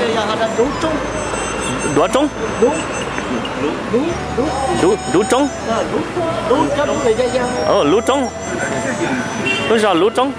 Duav Roob. Duav Roob. Lub zos Lub Roob.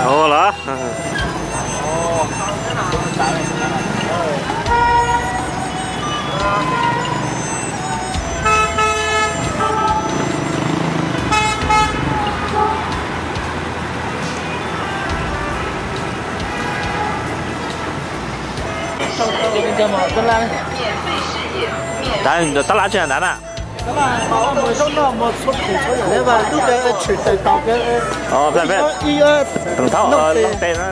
Ua los. Tab lab tsis nrad na. Thaub, loo tes no.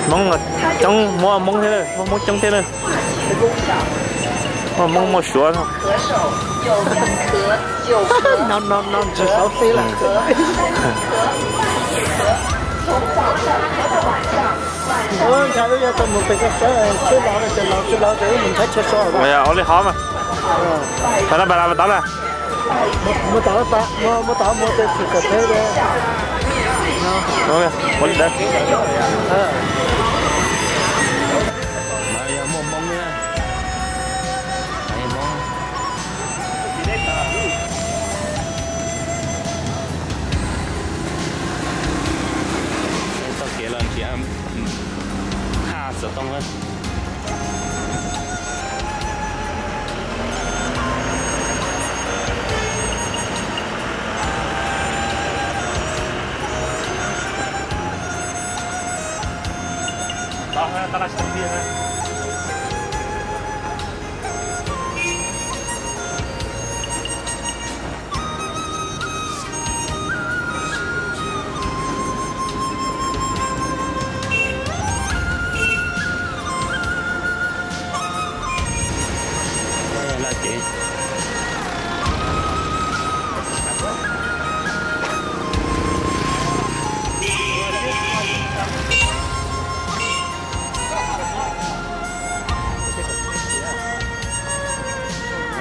Hmoob coob, muaj Hmoob thiab, muaj Hmoob coob thiab na. Muaj Hmoob muaj Suav no. No no no, tsis tau teb lawm. Ua li hov mas. Pab pab pab pab. Mus tom mus tes txhim kom peb. Ua li ntawd. Yog muaj Hmoob thiab. Txoj kev los nrhiav haj xov tooj na.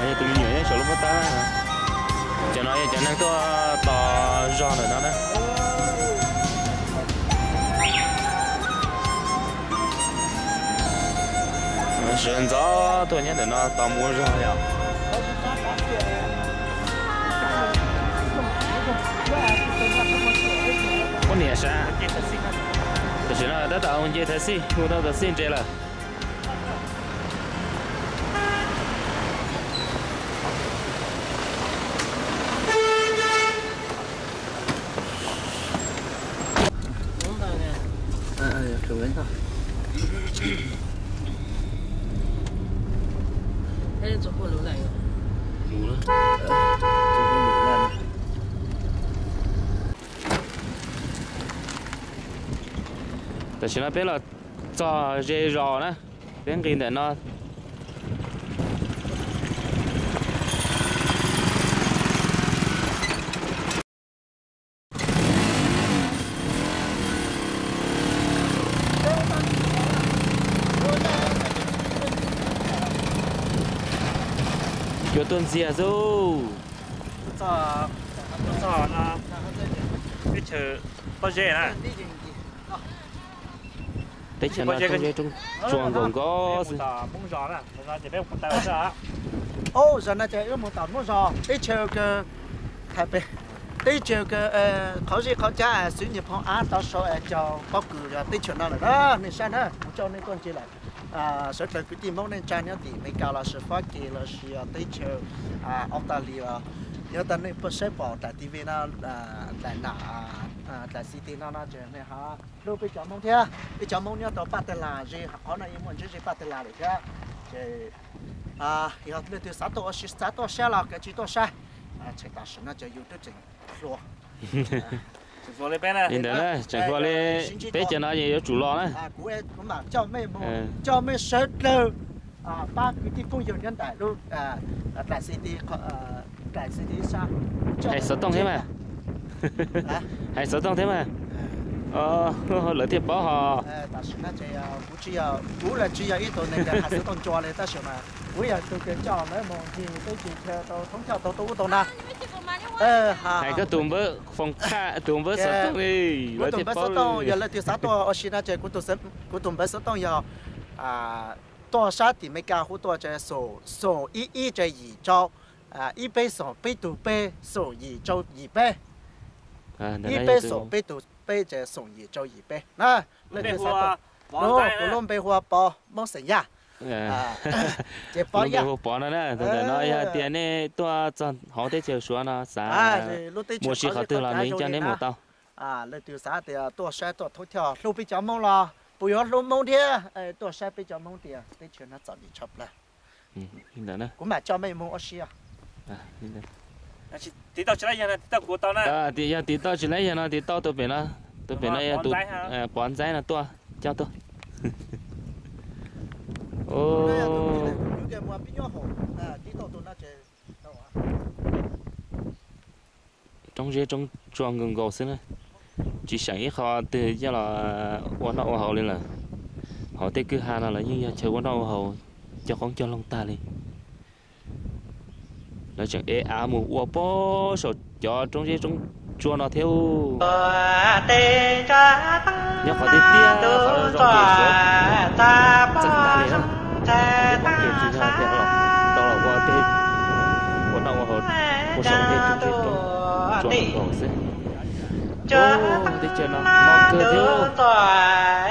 Yog tus me nyuam nyob saum lub pob tawb. Cov no yog cov neeg tuaj tos zog ntawm no na. Sawv ntxov tuaj nyob ntawm no tos mus ua zog yom. Poj niam sav. Tam sim no tab tom mus nce thav xij, mus tau thav xij ntses lawm. Tam sim no peb los txog ze zos na, peb nqis ntawm no. Yuav tuaj ntxiag xwb. Teb chaws pob zeb na. Teb chaws no pob zeb roob tsuas nkaus nkaus xwb. Zos no ces wb mus tom Hmoob zos, teb chaws kawg, teb chaws kawg qhov zej qhov cab xwb, nyias phooj ab tau sau cog pob kws yog teb chaws no lawm na, nej saib na, kuv coj nej tuaj ntsia lawm. Sawv daws kwv tij Hmoob neej tsa nyob tim Amelikas los sis Fab Kis los sis teb chaws Australia, yog tas nej saib pom daim T V no, daim nam, daim C T no no ces nej ho hlub peb cov Hmoob thiab. Peb cov Hmoob nyob rau Paj Tag Las, ze qhov no yeej muaj ntsib ze Paj Tag Las lawm thiab. Ces yog leej twg xav tuaj ua si xav tuaj saib los kav tsij tuaj saib. Tseem tam sim no ces yus twb tseem hluas. Li ntawd na, tseem hluas li, peb cov no yuav tsum los na. Coj mej sawv dlawg pab kwv tij phooj ywg nyob nram lub Dlaim City, Dlaim City sab. Hais xov tooj thiab mas. Hais xov tooj thiab mas. Lawv thiaj paub hos. Tam sim no ces kuv tsis yog, kuv los tsis yog ib tug neeg hais xov tooj ncua li, tab sis mas kuv yog tus kws coj lawv mus ncig teb ncig chaw tau thoob coj tau tuaj ub tau no. Hais koj tus npawb foos khaj, tus npawb xov tooj li. Kuv tus npawb xov tooj yog leej twg xav tuaj ua si no ces kuv tus npawb xov tooj yog tuaj sab tim Meskas hu tuaj ces xoom ib ib ces yim rau, ib peb xoom peb tug peb xoom yim rau yim peb, ib peb xoom peb tug peb ces xoom yim rau yim peb na. Leej twg xav tuaj, kuv lub npe hu ua Pov Hmoob xeem Yaj. Ces Pov Yaj hu Pov no na. Thaum ntawm no yog tias nej tuaj txog hauv teb chaws Suav no xav mus si qhov twg los nws yeej coj neb mus tau. Leej twg xav tias tuaj saib tuaj thoob coj hlub peb cov Hmoob los puas yuav hlub Hmoob thiab tuaj saib peb cov Hmoob tias teb chaws no txom nyem tshaj plaws. Kuv mam coj mej mus ua si. Yog tiv tau tsis laib yog no tiv tau tus pem no, tus pem no yog tus Pov Ntxaib no tuaj coj tuaj. Roob zeb roob tsua nkaus nkaus xwb na, tsis seem ib qho twg coj los ua noj ua haus li lawm. Hauv tej kwj ha no los yeej yog chaw ua noj ua haus cog qoob cog loo tag li. Lawv tseem ev av mus ua pob saum cov roob zeb roob tsua no thiab. Nyob qhov tiaj tiaj qhov zoo ces Suav txeeb tag li na. Qhov tiaj pob kws tsis yog tias tau los ua tej ua noj ua haus ua saum tej roob zeb roob tsua nkaus xwb. Teb chaws no no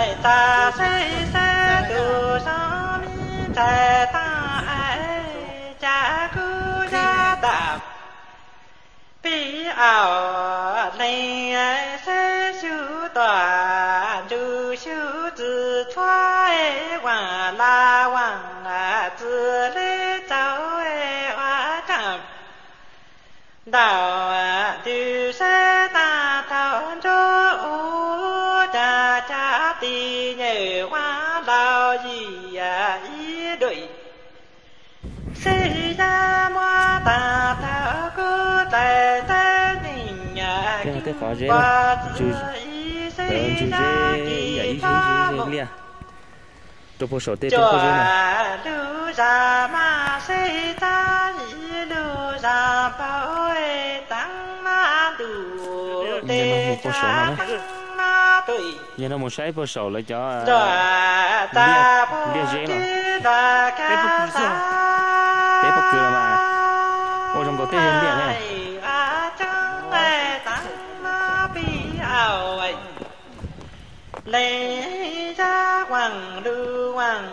kawg thiab. Peb auj leej seb xyuv tuaj ntsug xyuv txwv txhua es vaam laj vaam txwv le txaus ua caag. Ntau ntws seb taag thaum nruab ub caag caag tis nyem vaam laug yim ib duim. Seb yaj muab taag thaum kuv dlai ntawv nyeem, tej qhov zeb no, ib seb yaj kis txhob mus. Rau puag saum tej roob pob zeb no. Lug zag mas seb txab ib lug zag npau taag mas ntuj tes tsa taag mas tuj. Yog no mus saib puag saum lawv cov liaj zeb no. Teb pob kws los mas ua zoo nkaus tej zeb liaj na. Leej yaj vaam lug vaam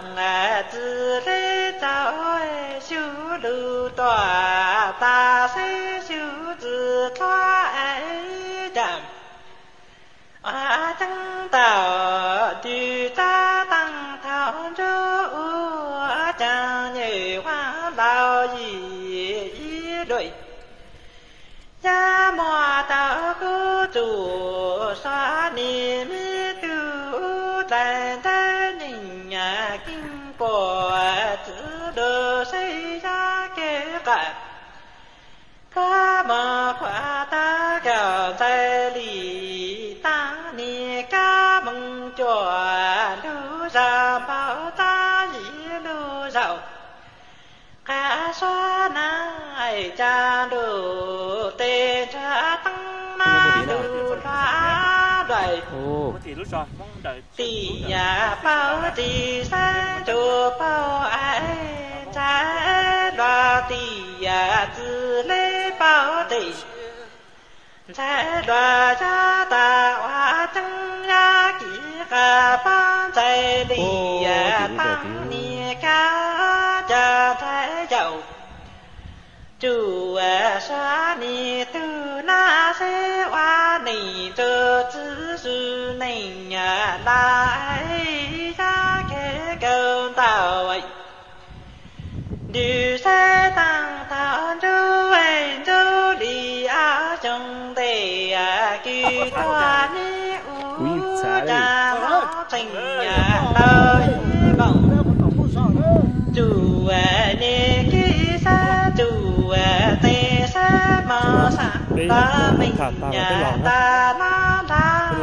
txwv le txaus xyuv lug tuaj taag seb xyuv txwv txhua es caag. Ua caag tau ntws txab taag thaum nruab ua caag nyem vaam laug yim ib duim. Yaj muab tau kuv txuj suav nim me tug dlai ntawv nyeem keeb puam txwv lug seb yaj kev qas. Kab moog khuam taag kaum ntxhais li taag nim kab moog cuam lug zag npau taag yim lug zaum. Qab suav naag ca lug tes ntsag taag mas lug luag luais. Tim yaj paub ris saib ntsug paub es ntxhais luag tim yaj txwv le paub tes. Ntxhais luag yaj tag ua ceeb yaj kis qas paub ntxhais li yaj taag nim kab ca ntxhais yaum. Tsuj suav nim tug nab seb ua neeg txug txwv xwb neeg laj yaj kev kaum ntau. Ntws seb taag thaum nruab ntsug li ob xyoo tes kws Kuv yeej txhav li. Tsuas niag kis sab tsuas tes sab mos sab los meej nyam tas no ntag.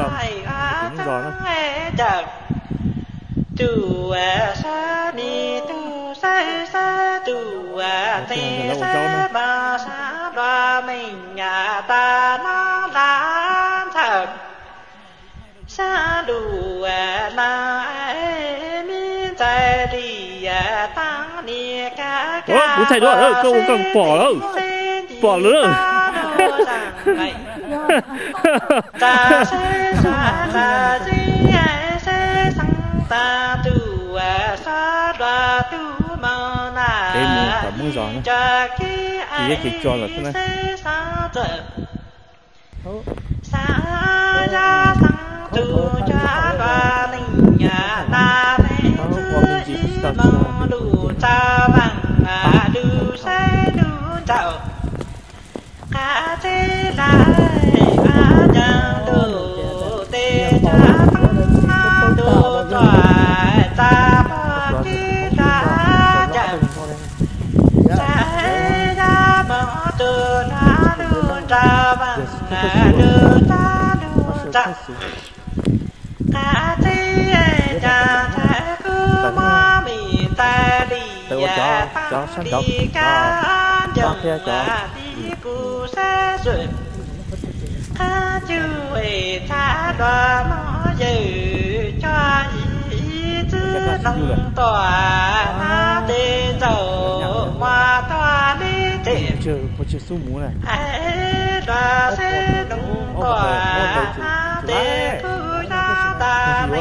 Tsuas sab me tug sab sab tsuas tes sab mos sab los meej nyam tas no ntag ntag. Sab lus na, me ntxhais li tag niag kab kab. Kuv thaij duab, koj ua koj pom lawm, pom lawm. Tag seb sab tag zeb seb xeeb tag tus sab dua tus mos na. Tso kev seb sab txawm. Xav yog xeeb tus cov dua neeg na, peb txwv ib moos lug tsa vaaj lug saib lug nraug. Qab teb lawm qab ncaag lug tes cov xeeb no lug txuas tsa pog teb lug ncaug. Saib yog moog tug dua lug nraug vaaj lug tsa lug nraug. Qab teb caag ntshai kuv muab me ntxhais li taag li kab ncoog li kuv saib xwb. Qab tsuas txhab dua moog yawg coj ib txwb noog tuaj hab tes ntaus muab tuaj li tes. Dua seb noog tuaj hab tes kuj yog tas me